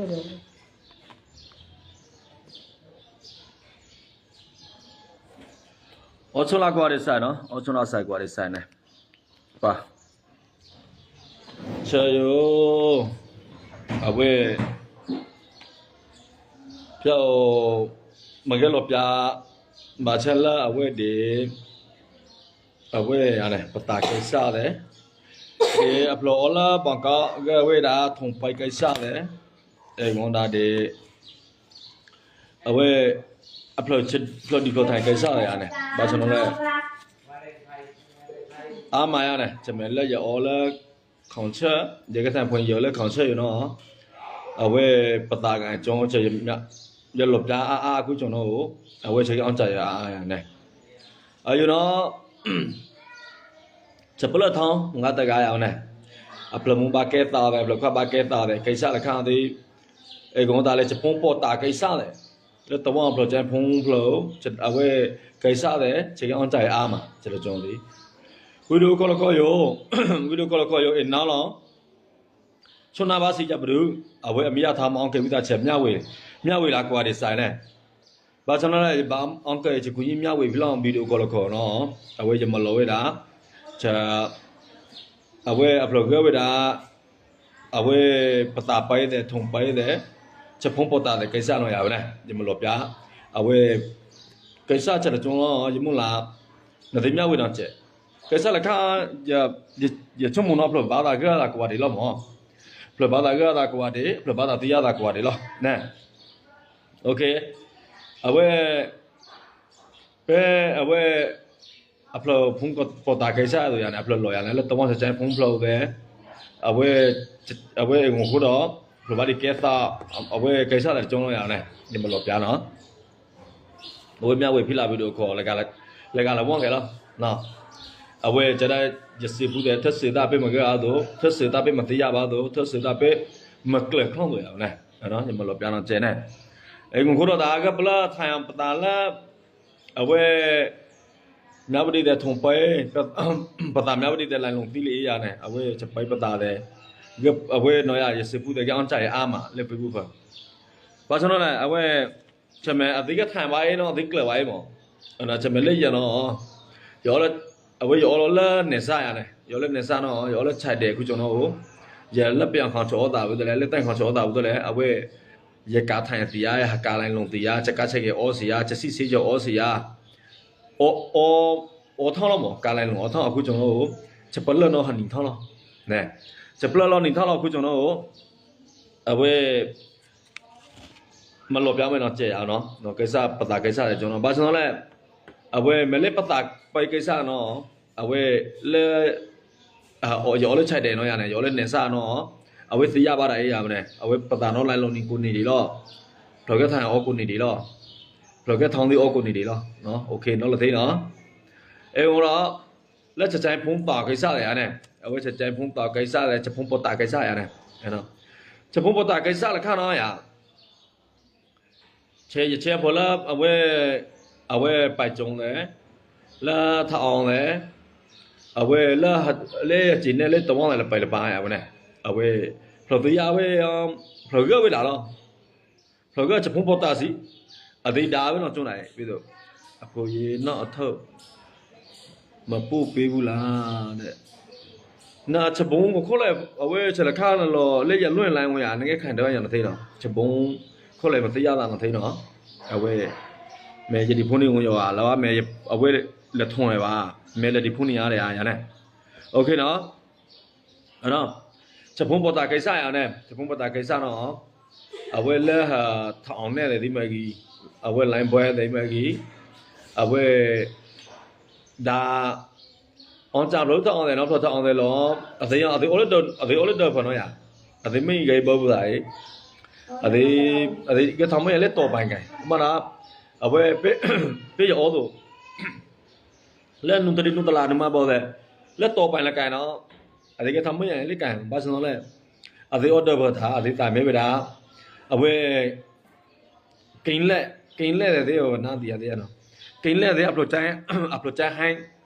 အိၣ်ဆိလၢကွၢ်ဒ်စဲးနီၤ, အိၣ်ဆိလၢစဲးကွၢ်ဒ်စဲးန့ၣ်, ပၢ်, ဆၢယိၤ, အဝဲ, ဖျအိၣ်, မ့ၢ်ဂဲၤလီၤပျၢ်, ဘၣ်ဆၣ်လၢအဝဲဒၣ် အဝဲန့ၣ် ပသးကဲစၢ်သဲး, အဖျၢၣ်အီၤလၢပှၤကီဂဲၤဝဲဒၣ် ထိၣ်ပှဲၤကဲစၢ်သဲး, အဲၣ်ဂီၤဒၣ်ဒၣ်, အဝဲ, အဖျၢၣ်, ဖျၢၣ်ဒံၣ်ဖျၢၣ်ထၣ်ကဲစၢ်သဲးယါန့ၣ် ဘၣ်ဆၣ်နီၤလၢ အါမးယါန့ၣ် တမ့ၢ်လၢယအီလၢ ခီၣ်ဆၢ, ယကသးဖှံယလၢခီၣ်ဆၢယိၤနီၤ, အဝဲပသးကဲကၠီ, ယလီၤပျၢ်အါအါအဃိကၠီၤနီၤဧိၤ, အဝဲဆၢက့ၤအီၣ်ကၠၢ်ယၤအါအါယါန့ၣ်, အယိၤနီၤ, ဆၢပလၢထီ ငါတဂၤယၤန့ၣ်, အဖျၢၣ်မူဘၣ်ကဲသးသဲး အဖျၢၣ်ခွါဘၣ်ကဲသးသဲး ကဲစၢ်လၢခါသ့ၣ်, အဲၣ်ဂီၤတၢ်လၢ ယဖိပိာ်တၢ်ကဲစၢ်သဲး, လၢတဝီအဖျၢၣ် ကဲဖိဖျၢၣ်, အဝဲကဲစၢ်သဲး ဆၢက့ၤအီၣ်ကၠၢ်ယၤအါမး ကၠီၤလၢကၠီၤသ့ၣ်, ဝံၤဒုးကီၢ်လီၤကီၢ်ယိၤ, ဝံၤဒုးကီၢ်လီၤကီၢ်ယိၤ အ့ၣ်နီၤလီၤ, ဆိနၢ်ဘၣ်စံးကပဒု, အဝဲအမံၤယါထီ မၤအီၣ်ကဲဝံသးဆဲး မၠၣ်ဝ့ၤ, မၠၣ်ဝ့ၤလၢကွၢ်ဒ်စဲးန့ၣ်, ဘၣ်ဆၣ်နီၤလၢ ယဘၣ်အီၣ်ကဲ ယကကူၣ်ယံၤမၠၣ်ဝ့ၤဖဲလီၤ ဝံၤဒုးကီၢ်လီၤကီၢ်နီၤ, အဝဲယမၤလီၤဝဲဒၣ်, အဝဲအဖျၢၣ်ဂဲၤဝဲဒၣ်, အဝဲပသးပှဲၤသဲး ထိၣ်ပှဲၤသဲး, ယဖိပိာ်တၢ်သဲး ကဲစၢ်နီၤယၤဝဲန့ၣ် ယမၤလီၤပျၢ်, အဝဲ, ကဲစၢ်ဆၢတကၠိလီၤ ယမုၢ်လၢ်, နသ့ၣ်မၠၣ်ဝ့ၤနီၤကဲး, ကဲစၢ်လၢခါ, ယဆိကမိၣ်နီၤ ဖျၢၣ်ဘၣ်သးဂ့ၤသးကွၢ်ဒံးလီၤမး, ဖျၢၣ်ဘၣ်သးဂ့ၤသးကွၢ်ဒံး ဖျၢၣ်ဘၣ်သးသ့ၣ်ညါသးကွၢ်ဒံးလီၤ, အဝဲ, ဖဲအဝဲ, အဖျၢၣ်ဖိပိာ်တၢ်ကဲစၢ်အသိးယၤန့ၣ် အဖျၢၣ်လီၤယၤန့ၣ် လၢတဝီဆဲးကၠဲဖိဖျၢၣ်သဲး, အဝဲ, အဝဲအဂီၢ်ဃိဒီး, ဖျၢၣ်ဘၣ်ဒံးကဲသး, အဝဲကဲစၢ်လၢတကၠိလီၤယၤန့ၣ် ယမၤလီၤပျၢ်နီၤ အဝဲမၠၣ်ဝ့ၤဖံလၢဝံၤဒုးကီၢ်, လၢဂၤလၢဝီၢ်ကဲလီၤ, အဝဲကဲဒၣ်, ယစံးဖုသဲး ထၢၣ်စၢၤသးပ့ၢ်မ့ၢ်ဂ့ၤအသိး ထၢၣ်စၢၤသးပ့ၢ်မ့ၢ်သ့ၣ်ညါဘၣ်အသိး ထၢၣ်စၢၤသးပ့ၢ်မ့ၢ်ကျၢၤချီၣ်သိးယၤန့ၣ်, ယမၤလီၤပျၢ်နီၤကဲန့ၣ်, အဂီၢ်ဃိဒီးတၢ်အဂၤပလၢထၢၣ်ပသးလၢ အဝဲ, မၠၣ်ဝ့ၤဒံးသဲး ထိၣ်ပှဲၤ, ပသးမၠၣ်ဝ့ၤဒံးသဲး လဲၤလိာ်သံလၢယၤန့ၣ် အဝဲ ယပှဲၤပသးသဲး, အဝဲနီၤယၤ ယစံးဖုသဲး ကဲအီၣ်ကၠၢ်ယၤအါမးလၢပှဲၤပူၤဖၢ, ဘၣ်ဆၣ်နီၤန့ၣ် အဝဲ, ဆၢမ့ၢ်အသ့ကထၢၣ်ဘၣ်အံၤနီၤ အသ့ကျၢၤဘၣ်အံၤမး, ဆၢမ့ၢ်လၢယၤနီၤ, အဝဲယအီလီၤလၢနဲၣ်စၢ်ယၤန့ၣ် ယအီလၢနဲၣ်စၢ်နီၤ ယအီလၢဆဲးဒဲး ခူကၠီၤနီၤဧိၤ, ယလၢပယီၤခီၣ်ဆၢအီၣ်သးဝံၤတလဲ လၢတၢ်ခီၣ်ဆၢအီၣ်သးဝံၤတလဲ အဝဲ ယကးထၢၣ်သံးယါ ယဟးကးလဲၤလိာ်သံးယါ ယကးဆဲးက့ၤအီစံးယါ ယဆံၣ်ဆ့ယအီစံးယါ, အီထီၣ်လီၤမး ကးလဲၤလိာ်အီထီၣ် အခူကၠီၤနီၤဧိၤ, ယပလၢၢ်နီၤဟးနံၣ်ထီၣ်လီၤ, ယပလၢၢ်လီၤနံၣ်ထီၣ်လီၤ အခူကၠီၤနီၤဧိၤ, အဝဲ မၤလီၤပျၢ်ဝဲနီၤ ကဲးယၤနီၤ ကဲစၢ်ပသးကဲစၢ်ဒီးကၠီၤနီၤ ဘၣ်ဆၣ်နီၤလဲၣ်, အဝဲမ့ၢ်လၢပသးပှဲၤကဲစၢ်နီၤ, အဝဲလၢ ယအီလၢဆဲးဒဲးနီၤယၤန့ၣ် ယအီလၢနဲၣ်စၢ်နီၤ, အဝဲသ့ၣ်ညါဘၣ်ဒၣ်အံၤယၤဝဲန့ၣ် အဝဲပသးနီၤလဲၤလိာ်နံၤကိးနံၤဒံးလီၤ, ဖျၢၣ်ကဲထီၣ်အီကိးနံၤဒံးလီၤ, ဖျၢၣ်ကဲထီၣ်သ့အီကိးနံၤဒံးလီၤ, နီၤလီၤသ့နီၤ, အဲၣ်ဝဲဒီး လၢဆဲးကဲဖိသးကဲစၢ်ယၤန့ၣ် အဝဲဆဲးကဲဖိသးကဲစၢ်လဲၣ် ဆဲးဖိပိာ်တၢ်ကဲစၢ်ယၤန့ၣ်, ဆဲးဖိပိာ်တၢ်ကဲစၢ်လၢခါနီၤယၤ ဆဲးယဆဲးဖိလၢ အဝဲ အဝဲပာ်ကၠိလဲၣ်, လၢထးအီလဲၣ်, အဝဲ လၢယက့ၤနဲၣ်လၢတဝီလဲၣ်လၢပှဲၤလၢပှဲၤအဝဲန့ၣ်, အဝဲ ဖျၢၣ်သ့ၣ်ညါဝဲ ဖျၢၣ်ဂၢၢ်ဝဲဒၣ်လီၤ, ဖျၢၣ်ဂၢၢ်ဆဲးဖိပိာ်တၢ်စံး, အသ့ၣ်ဒၣ်ဝဲနီၢ်ကၠိနၤ, အဖိယ့နီၢ်အထၢၣ် မၤပူၤပ့ၤပူၤလၢ်, နဆဲးဖိမူခိၣ်လဲၣ် အဝဲဆဲးလၢခါလီၤ လၢယလွဲၢ်လၢ်ဝဲယၤ နကဲခါဒၢယၤနသ့နီၤ ဆဲးဖိခိၣ်လဲၣ်မ့ၢ်သ့ၣ်ညါသးနသ့နီၤ, အဝဲ မ့ၢ်ယဒံးဖိန့ၣ်ဝံၤယၤလၢဘၣ် မ့ၢ်အဝဲလဲၤထီၣ်ဝဲဘၣ် မ့ၢ်လဲၤဒံးဖိန့ၣ်ဧါဒီးယၤန့ၣ်, အိၣ်ခ့နီၤ ဆဲးဖိပိာ်တၢ်ကဲစၢ်ယၤန့ၣ် ဆဲးဖိပိာ်တၢ်ကဲစၢ်နီၤ, အဝဲလၢ ထးအီနဲၣ်သ့ၣ်မ့ၢ်ဂ့ၤ, အဝဲ လၢဘွဲသ့ၣ်မ့ၢ်ဂ့ၤ, အဝဲ ဒၣ် အီၣ်စၢ်ဖျၢၣ်ထးအီသဲးနီၤ ဖျၢၣ်ထးအီသဲးလီၤ, အသ့ၣ် အသ့ၣ်အိၣ်လၢဒၢးဖၢၣ်နီၤယၤ, အသ့ၣ်မ့ၢ်ဂ့ၤဘၢပူၤသးအံၤ, အသ့ၣ် အသ့ၣ်ကဲထီၣ်မ့ၢ်ယၤလၢတီၢ်ပာ်ကဲ, မ့ၢ်နီၤ, အဝဲ ပ့ၢ်ယအီၣ်သိး လၢနူတရံးနူတလးနမၤဘၣ်သဲး, လၢတီၢ်ပာ်လၢကဲနီၤ, အသ့ၣ်ကဲထီၣ်မ့ၢ်ယၤလၢကဲ ဘၣ်ဆၣ်နီၤလဲၣ်, အသ့ၣ်အိၣ်ဒၢးဖၢၣ်ထး အသ့ၣ်သးမ့ၢ်ဝဲဒၣ်, အဝဲ က့ၤလဲၣ် က့ၤလဲၣ်သ့ၣ်သ့ၣ်နၤသ့ၣ်ယၤသ့ၣ်ယၤနီၤ, က့ၤလဲၣ်သ့ၣ် အဖျိကၠဲ အဖျိကၠဲဟဲ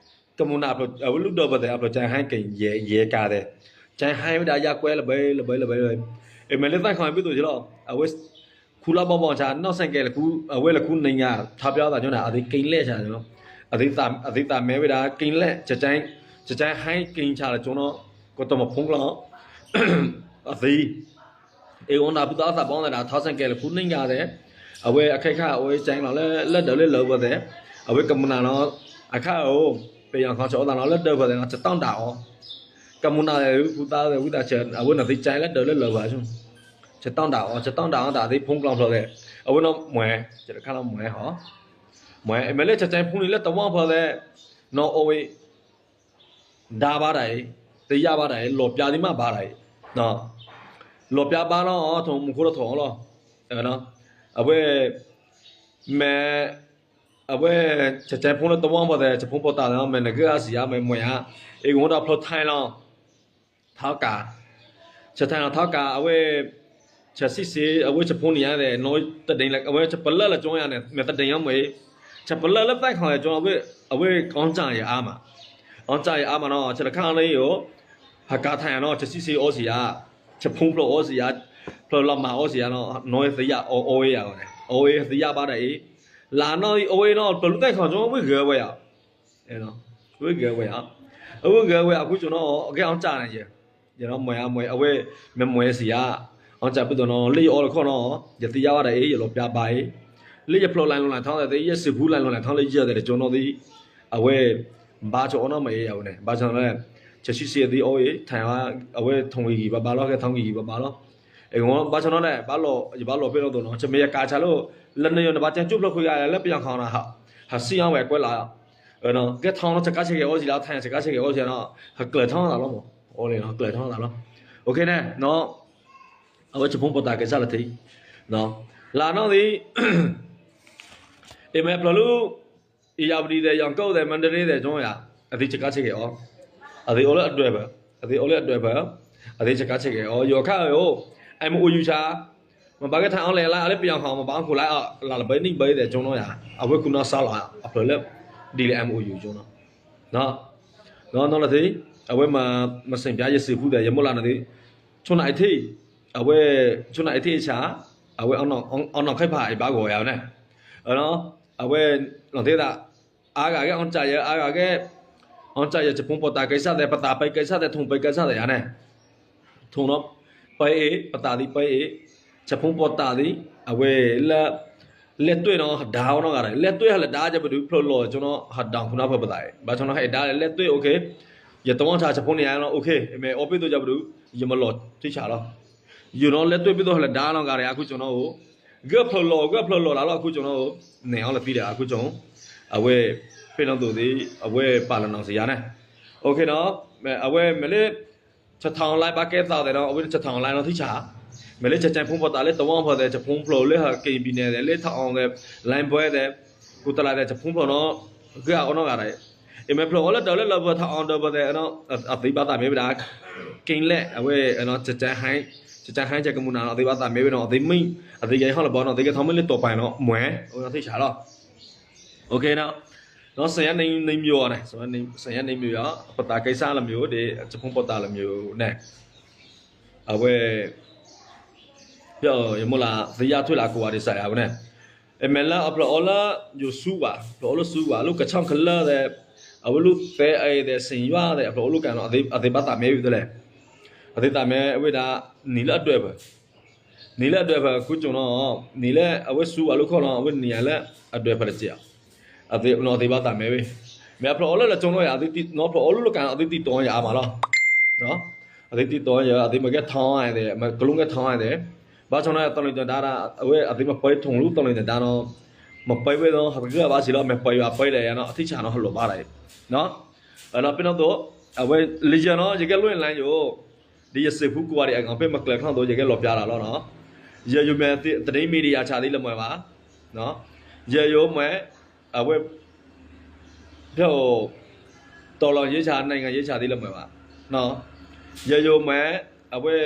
ကမူနၤ အဝဲလူၢ်ဒၢးဖၢၣ်သဲး အဖျိကၠဲဟဲက့ၤ ယဲကၤသဲး, ကၠဲဟဲဝဲဒၣ်ယၤကွဲလၢၤဘၣ်လၢၤဘၣ်လၢၤဘၣ်, အမ့ၢ်လၢသ့ၣ်ခီဘုသိးက့လီၤ, အဝဲ ခူလၢဘီဘီဆါ နီၢ်စဲးကဲး အဝဲလၢခူနံၤညါ ထါပျီသးကၠိန့ၣ် အသ့က့လဲၣ်ဆါ, အသ့သးမဲဝဲဒၣ် က့လဲၣ် ကကဲဟဲက့ဆါလၢကၠိနီၤ, ကတမၤဖုံကျီ အသ့ အ့ၣ်အိၣ်နၢ်ဖုသးအီၣ်သးဘီသဒၣ် ထါစဲးကဲးလၢခူနံၤညါသဲး, အဝဲအခါခါ အဝဲကဲလီၤလၢလၢဒၢးလၢလၢပှဲၤသဲး, အဝဲကမူၤနၤနီၤ, အခါအိၣ် ပယီၤခီဆၢအီၣ်သးနီၤ လၢဒၢးပှဲၤသဲးနီၤ ကတီၢ်ဒၣ်အီၤ, ကမူၤနၤဖုသးဝဲဝံသးဆၢ အဝဲနီၤသ့ကဲလၢဒၢးလၢလၢပှဲၤဆူ ကတီၢ်ဒၣ်အီၤ ကတီၢ်ဒၣ်အီၤတၢ်သ့ဖုံကျီဖျိသဲး, အဝဲနီၤမွဲ, ကခါနီၤမွဲဟီ, မွဲ မ့ၢ်လၢကကဲဖုန့ၣ်လၢတဝီဖျိသဲး, နီၤအိၣ်ဝဲ ဒါဘၣ်တၢ်အံၤ, တယာ်ဘၣ်တၢ်အံၤ, လီၤပျါသ့ၣ်မးဘၣ်တၢ်အံၤ, လီၤပျါဘၣ်လီၤ ထိၣ်မူခိၣ်ထီၣ်ထီၣ်လီၤ, အဝဲ မ့ၢ် အဝဲ ကကဲဖုလၢတဝီဖျိသဲး ကဖုပိာ်တၢ်လီၤ မ့ၢ်နဂ့ၢ်အါစံးယါ မ့ၢ်မွဲဧါ, အ့ၣ်ကမူၤဒီးဖျိထဲလီၤ ထီကၤ, ဆဲးထဲလီၤထီကၤ အဝဲ ဆဲးစံးစ့ အဝဲကဖုန့ၣ်ယါသဲး နီတဒ့ အဝဲကပလၢၢ်လၢကၠိယါန့ၣ် မ့ၢ်တဒ့မ့ၢ်, ကပလၢၢ်လၢသ့ၣ်ခီလၢကၠိ အဝဲ အဝဲအီၣ်စၢ်ယါအါမး, အီၣ်စၢ်ယါအါမးနီၤ ဆဲးတခါန့ၣ်ယိၤ ဟကၤထၢၣ်ယါနီၤ ဆဲးစံးစ့အီၣ်စံးယါ, ကဖုဖျိအီၣ်စံးယါ, ဖျိလီၤမၤအီၣ်စံးယါနီၤ နီၢ်သ့ယါအီၣ်အီၣ်ဝဲယါဂီၢ်န့ၣ် အီၣ်ဝဲသ့ယါဘၣ်တၢ်အံၤ, လၢနီၢ်အီၣ်ဝဲနီၤ ဖျိလၢသ့ၣ်ခီကၠိ ဝဲဂဲၤဝဲယါ ဝဲဂဲၤဝဲယါ, အဝဲဂဲၤဝဲအခိၣ်ကၠိနီၤ အကဲအီၣ်စၢ်န့ၣ်ယဲ, ယနီၤမွဲအမွဲ အဝဲ မ့ၢ်မွဲစံးယါ, အီၣ်စၢ်ပဒိၣ်နီၤ လၢယအီၣ်လၢခီၣ်နီၤ ယသ့ယါဘၣ်တၢ်အံၤ ယလီၤပျါဘၣ်အံၤ, လၢယဖျိလၢလီၤလၢထီသ့ ယစံးဖူလၢလီၤလၢထီလၢယဲသဲးတကၠိနီၤသ့, အဝဲ ဘၣ်ဆိအီၣ်နီတမံၤအံၤအဝဲန့ၣ် ဘၣ်ဆိနီၤလဲၣ်, ဆဲးစံးစ့သ့အီၣ်အံၤ ထၢၣ်ဝဲ အဝဲထိၣ်ဂံၢ်ဂံၢ်ဘၣ်ဘၣ်လီၤ ကဲထိၣ်ဂံၢ်ဂံၢ်ဘၣ်ဘၣ်လီၤ, အဝဲဘၣ်ဆိနီၤလဲၣ် ဘၣ်လီၤ ယဘၣ်လီၤဖဲနီၤသိးနီၤ ဆမ့ၢ်ယကၤဆါလၢ လၢနယိၤန့ၣ် ဘၣ်ကဲကၠိဖျိခွံဂၤလၢပယီၤခီနီၤ ဟးစံၣ်အီၣ်ဝဲကွဲးလီၤ, ကဲထီနီၤ စကါဆ့က့ၤအီၣ်စံးလီၤ ထၢၣ်စကါဆ့က့ၤအီၣ်စံးနီၤ ဟကျၢၤထီသးလီၤမး, အိၣ်လၢနီၤ ကျၢၤထီသးလီၤ, အဃိန့ၣ် အဝဲကဖုပိာ်တၢ်ကဲစၢ်လၢထံ, လၢနီၢ်သ့ အမ့ၢ်ဖျိလၢ အ့ၣ်ယၢ်ပဒံသဲး ယီၤကိၣ်သဲး မၤတရ့သဲး ကၠိယါ, အသ့စကါဆ့က့ၤအီၤ, အသ့အိၣ်လၢအဒွဲၣ်ဖၢ, အသ့အိၣ်လၢအဒွဲၣ်ဖၢ, အသ့စကါဆ့က့ၤအီၤ ယိၤအခါအံၤအိၣ်, အမ့ၢ်အိၣ်ယူၤဆါ, မ့ၢ်ဘၣ်ကဲထါအီၣ်လဲၣ်လၢ လၢပယီၤခီ မ့ၢ်ဘၣ်အီၣ်ခိၣ်လၢ လၢလၢဘၢနံၣ်ဘၢသဲး ကၠိနီၤယါ, အဝဲခိၣ်နီၢ်စါလီၤ အဖျိလၢ ဒ်လဲၣ် အမ့ၢ်အိၣ်ယူၤကၠိနီၤ နီၢ်လၢသ့, အဝဲမၤ မစံးပျါယစံးဖူသဲး ယမိၢ်လၢ်နသ့, ဆိနအ့ထံၣ်, အဝဲ ဆိနအ့ထံၣ်အဆၣ်, အဝဲ အနီၢ်ခဲဖးအံၤဘၣ်ဂီၤယၤဝဲန့ၣ်, အဝဲ နီၢ်သ့သး, အါဂၤကဲအီၣ်စၢ်ယဲ အါဂၤကဲ, အီၣ်စၢ်ယဲ ကဖုပိာ်တၢ်ကဲစၢ်သဲး ပသးပၢကဲစၢ်သဲး ထိၣ်ပၢကဲစၢ်သဲးယါန့ၣ် ထိၣ်နီၤ, ပၢအ့ၣ် ပသးသံပၢအ့ၣ်, ကဖုပိာ်တၢ်သံ, အဝဲလၢ လဲၣ်တွ့ၣ်နီၤ ဟးဒါအီၤနီတဂၤဒီး လဲၣ်တွ့ၣ်ဟးလၢဒါယပဒုး ဖျိလီၤကၠိနီၤ ဟးဒါခိၣ်နၢ်ဖၢပသးအံၤ ဘၣ်ဆၣ်နီၤ ဟဲဒါလဲၣ်တွ့ၣ် အိၣ်ခ့, ယတဝီဆါကဖုန့ၣ်ယါနီၤ အိၣ်ခ့ မ့ၢ်အီၣ်ဘ့ၣ်သိးယပဒုး ယမၤလီၤထံဆးလီၤ, ယိၤနီၤ လဲၣ်တွ့ၣ်ဘ့ၣ်သိးဟးလၢဒါနီတဂၤဒီး အခိၣ်ကၠိနီၤဧိၤ, ဂၢၢ်ဖျိလီၤ ဂၢၢ်ဖျိလီၤလၢလီၤ အခိၣ်ကၠိနီၤဧိၤ, နဲၣ်အီၤလၢသံဒီး အခိၣ်ကၠိ, အဝဲ ဖဲနီၤသိးသ့ အဝဲပာ်လီၤနီၤစံးယါန့ၣ်, အိၣ်ခ့နီၤ, အဝဲမ့ၢ်လၢ ကထီၣ် online ဘၣ်ကဲသးသဲးနီၤ အဝဲကထီၣ် online နီၤထံဆး, မ့ၢ်လၢကကဲဖုပိာ်တၢ်လၢတဝီဖျိသဲး ကဖုဖျိလၢဟးက့ၤဘံၣ်နဲၣ်သဲး လၢထီၣ်အီၤသဲး line ဘွဲသဲး ကူတလးသဲး ကဖုဖျိနီၤ ဂၢၢ်အီၤနီတဂၤဒီး, အမ့ၢ်ဖျိအီၤလၢဒၢးလၢလၢပှဲၤထီၣ်အီၤဒၢးပှဲၤသဲး အသ့ဘၣ်သးမ့ၢ်ဝဲဒၣ် က့လဲၣ် အဝဲ ကကဲဟဲကကမူၤနၤနီၤ အသ့ဘၣ်သးမ့ၢ်ဝဲနီၤ အသ့မ့ၢ် အသ့ကဲဟီၣ်လၢၤဘီနီၤ အသ့ကဲထီၣ်မ့ၢ်လၢတီၤပာ်နီၤ မွဲ အဝဲနီၤထံဆးလီၤ အိၣ်ခ့နီၤ, နီၤ စံးယါန့ၣ်မ့ၢ်ယိၤန့ၣ် စံးယါန့ၣ်မ့ၢ်ယိၤ ပသးကဲစၢ်လၢမ့ၢ်ယိၤဒီး ကဖုပိာ်တၢ်လၢမ့ၢ်ယိၤန့ၣ်, အဝဲ ယမိၢ်လၢ သ့ယါထွဲလၢအကိးဂၤဒ်စးယါဝဲန့ၣ်, အမ့ၢ်လၢအဖျိအီၤလၢ ယိၤစူဝါ ဖျိအီၤလၢစူဝါ လၢကဆီၣ်ကလၢၢ်သဲး, အဝဲလၢသဲအံၤသဲး စံၣ်ယွၤသဲး အဖျိအီၤလၢကၣ်နီၤ အသ့ဘၣ်သးမ့ၢ်ဝဲသ့လဲၣ်, အသ့သးမ့ၢ်ဝဲဒၣ် နံၤလၢအဒွဲၣ်ဖၢ နံၤလၢအဒွဲၣ်ဖၢ ခိၣ်ကၠိနီၤ, နံၤလၢအဝဲစူဝါလၢခီၣ်နီၤ အဝဲနံၤယါလၢအဒွဲၣ်ဖၢတစဲး, အသ့ဘၣ်သးမ့ၢ်ဝဲ, မ့ၢ်အဖျိအီၤလၢလၢကၠိနီၤယါ နီၤဖျိအီၤလၢလၢကၣ်နီၤ အသ့တံၢ်တီၤယါအါမးလီၤ အသ့တံၢ်တီၤယါ အသ့မ့ၢ်ကဲထီၣ်အါသဲး မ့ၢ်ကလူးကဲထီၣ်အါသဲး, ဘၣ်ဆၣ်နီၤ တၢ်လီၢ်တဒါ အဝဲအသ့မ့ၢ်ပှဲၤထူၣ်လူးတၢ်လီၢ်တဒါနီၤ, မ့ၢ်ပှဲၤဝဲနီၤ ဟးကဂၢၢ်ဘၣ်စံးလီၤ မ့ၢ်ပှဲၤယွၤပှဲၤဒီးယါနီၤ အထံဆးနီၤ ဟးလိာ်ဘၣ်ဒီး, နီၤဖျိ အဝဲလၢယဲနီၤ ယကဲလိၣ်လၢယိၤ, ဒ်ယစံးဖူကိးဂၤဒဲးအဂီၢ် ဖဲမၤကျၢၤချီၣ်သိး ယကဲလီၤပျါတၢ်လီၤနီၤ, ယယိၤမ့ၢ်တနံၤမံၤဒံးယၤဆးသံလၢမွဲဘၣ်, ယယိၤမ့ၢ် အဝဲ ဖဲအိၣ် တီၤလီၤယဲဆါ နိုင်ငံရေးဆါသံလၢမွဲဘၣ်, ယယိၤမ့ၢ် အဝဲ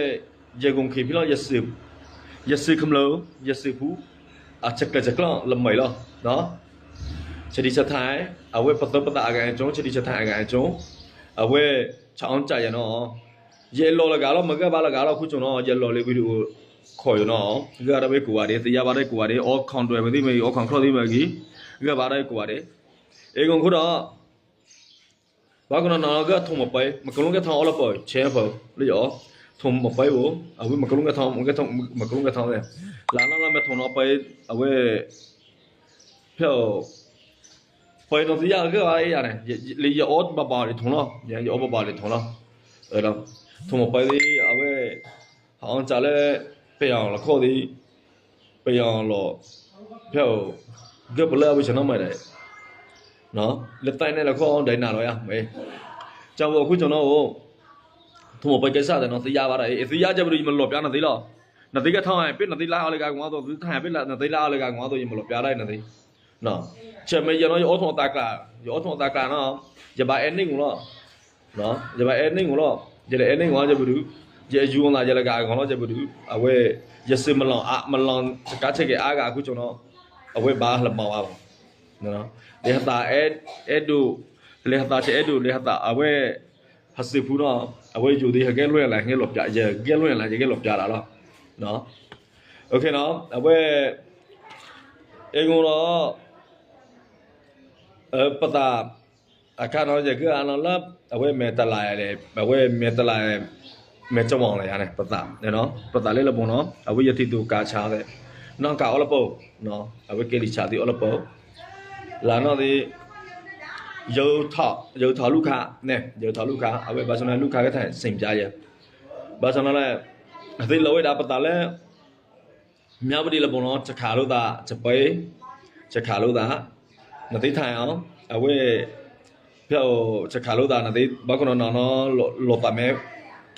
ယဂုဏ်ခံဖဲလီၤ ယစံးခမျၢၢ် ယစံးဖူ အဆဲးကျၢဆဲးကျိးလၢမွဲလီၤ, ဆဒံဆထၢၣ် အဝဲပသုးပသးအဂၤအကၠိ ဆဒံဆထၢၣ်အဂၤအကၠိ, အဝဲ ဆအီၣ်စၢ်ယဲနီၤ ယအဲၣ်လီၤလၢဂၤလီၤ မ့ၢ်ဂံၢ်ဘါလၢဂၤလီၤ ဃုကၠိနီၤ ယလီၤလံ video ခိးယိၤနီၤ ဂံၢ်ဘါတၢ်ဝဲကိးဂၤဒဲး သ့ၣ်ညါဘၣ်တၢ်ကိးဂၤဒဲး အီ control ဝဲသ့ၣ်မ့ၢ်ဂ့ၤ အီ control သ့ၣ်မ့ၢ်ဂ့ၤ ဂံၢ်ဘါတၢ်ကိးဂၤဒဲး အ့ၣ် ဂီၤခိၣ်ဒီး ဘၣ်ကနီၤနီၤလၢကထိၣ်မပှဲၤ မကလူကဲထီၣ်အီလၢပှဲၤ ဆဲးဖၢလၢယအီ ထိၣ်မပှဲၤဧိၤ အဝဲမကလူကဲထီၣ် မကလူကဲထီၣ်ဝဲ လၢနီၢ်လၢမဲာ်ထိၣ်နီၤပှဲၤ အဝဲ ဖဲ ပှဲၤနီၤသ့ၣ်ညါဂံၢ်ဘါအံၤယၤန့ၣ် လၢယအီဘၣ်ဘၣ်လံထိၣ်လီၤ ယအီဘၣ်ဘၣ်လံထိၣ်လီၤ ထိၣ်မပှဲၤသ့ၣ် အဝဲ ဟးအီစးလၢ ပယီၤလီၢ်ခီၣ်သ့ၣ် ပယီၤလီၢ် ဖဲ ဂၢၢ်ပလၢအဝဲဆဲးနီၣ်မးဒဲး လၢတၢ်အံၤန့ၣ်လီၢ်ခီၣ်ဒီးနၤလီၤယၤ မ့ၢ် ကၠီဝဲဃုကၠိနီၤဧိၤ ထိၣ်မပှဲၤကဲစၢ်ဒီးနီၤသ့ၣ်ညါဘၣ်ဒၣ်အံၤ သ့ၣ်ညါကဲပဒုး ယမၤလီၤပျါနီၤသ့ၣ်လီၤ နသ့ၣ်ကဲထီၣ် ပ့ၤနသ့ၣ်လၢအီလၢဂၤကမၤသိး သ့ၣ်ထီၣ်ပ့ၤနသ့ၣ်လၢအီလၢဂၤကမၤသိး ယမၤလီၤပျါဒၣ်အံၤနီၤသ့ၣ် ဆဲးမ့ၢ်ယဲနီၤ ယအိးထီၣ်အသးကျး ယအိးထီၣ်အသးကျးနီၤ ယဘၣ်အဲၣ်န့ၢ်ကမူလီၤ ယဘၣ်အဲၣ်န့ၢ်ကမူလီၤ ယလဲၤအဲၣ်န့ၢ်ကမူလီၤ ယပဒုး ယယူၤအီၤသးယဲလၢဂၤအဂီၢ်လီၤ ယပဒုး အဝဲ ယစံးမလီၤ မလီၤတကးဆဲးကဲအါဂၤဃုကၠိနီၤ အဝဲဘၣ်လၢမၤဝဲဘၣ် လဲၤဟသးအဲၣ်ဒိး လဲၤဟသးဆဲးအဲၣ်ဒိး လဲၤဟသးအဝဲ ဟစံးဖူနီၤ အဝဲယိၤသ့ၣ် ဟဲကဲလိာ်ယၤလၢ ဟဲလီၤပျါ ယကဲလိာ်ယၤလၢ ယကဲလီၤပျါလၢ်လီၤ အဝဲ အ့ၣ်ဂီၤလီၤ ပသး အခါနီၤ ယကဲအနီၤလၢ အဝဲမဲာ်တလး အဝဲမဲာ်တလး မဲာ်ကဝီၤလၢယၤန့ၣ် ပသး ပသးလၢလၢပူၤနီၤ အဝဲယထံၣ်သူၣ်ကးဆါသ့ၣ် နီၢ်ကးအီလၢပူၤ အဝဲကဲလံာ်ဆါသ့ၣ်အီလၢပူၤ လၢနီၢ်သ့ၣ် ယထီၣ် ယထီၣ်လူၢ်ခါန့ၣ် ယထီၣ်လူၢ်ခါ အဝဲဘၣ်ဆၣ်န့ၣ် လူၢ်ခါကထါစံးပျါယဲ ဘၣ်ဆၣ်န့ၣ်လဲၣ် အသ့ၣ်လီၤဝဲဒၣ်ပသးလၢ မၠါဝတံၤလၢပူၤနီၤ ဆခးလိာ်သး ဆပှဲၤ ဆခးလိာ်သး နသ့ၣ်ထၢၣ်အီၤ အဝဲ ဖဲအိၣ် ဆခးလိာ်သး နသ့ၣ် ဘၣ်ခိၣ်နီၤနီၤနီၤ လီၤသးမဲ